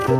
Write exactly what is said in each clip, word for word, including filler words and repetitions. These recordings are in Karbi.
Eh,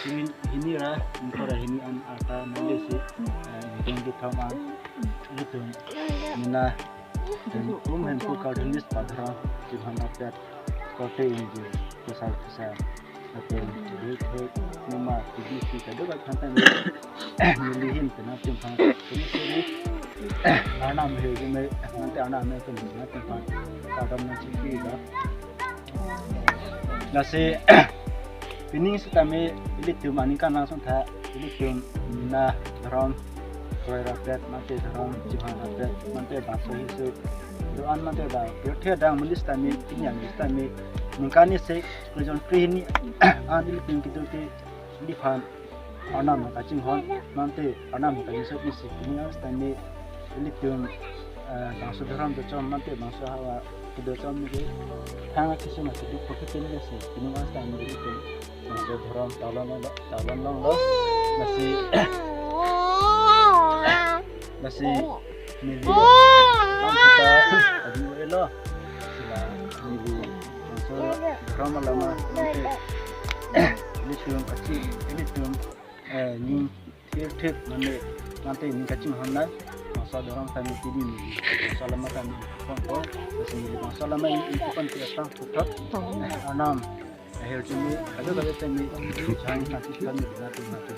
suri hini ra ingkoi ra hini an arta nangli si, eh, ingkoi kethom an ilitum mina, dan um hempu cartoonist padharang chimhan apyat korte ingjir, kusar kusar, lapen duk duk numa T V si kadokave aphan ta neli hin penang chimhan, ini suri Arnam he gume, mante Arnam he tum penang chimhan kardom nangchipi ga. Lasi pining sitame ilitum aningkan langsontha, ilitum mina dhorom kroi rapet, mante dhorom chimhan rapet, mante bangso hisu do-an, mante ba pirthe adang muli sitame, pini arni sitame, ningkan isi kre jon kre hini an ilitum kedo ke iliphan Arnam kachinghon, mante Arnam kachingso isi pining an sitame ilitum, eh, bangso dhorom dochom, mante bangso havar kedochom nike thang akisung akiduk pokit nike si pining an sitame ilitum bangso dhorom talon lo, talon longlo. Lasi, lasi neli bangso ta adi elo. Sila neli bangso dhorom alama mante ilitum kachi, ilitum, eh, ning thir thir mane, mante ning kachinghon nang bangso dhorom ta mati di neli bangso alama ta neli pon ko, lasi neli bangso alama ini pon ke tang puthot, eh, Arnam ahirjume kadokave tame chang kachit kami na tu na tu.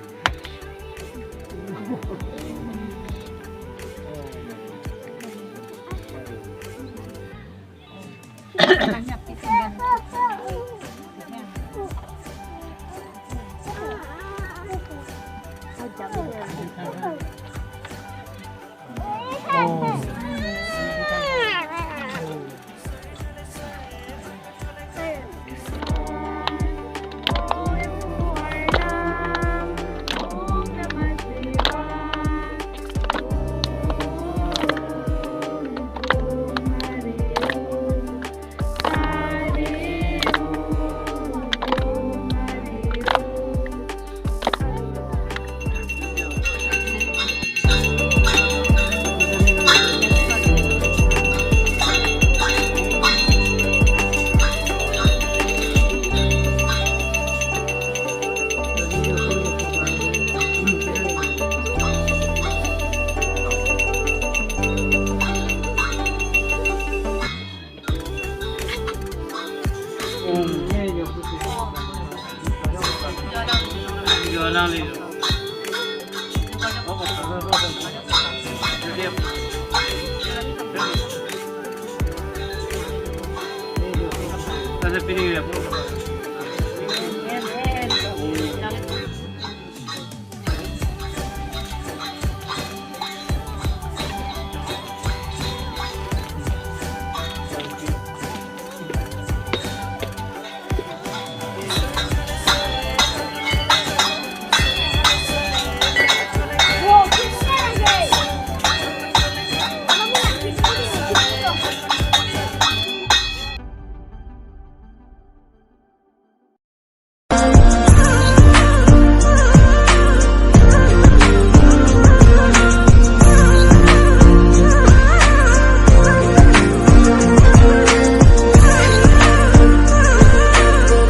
Jualan lilo.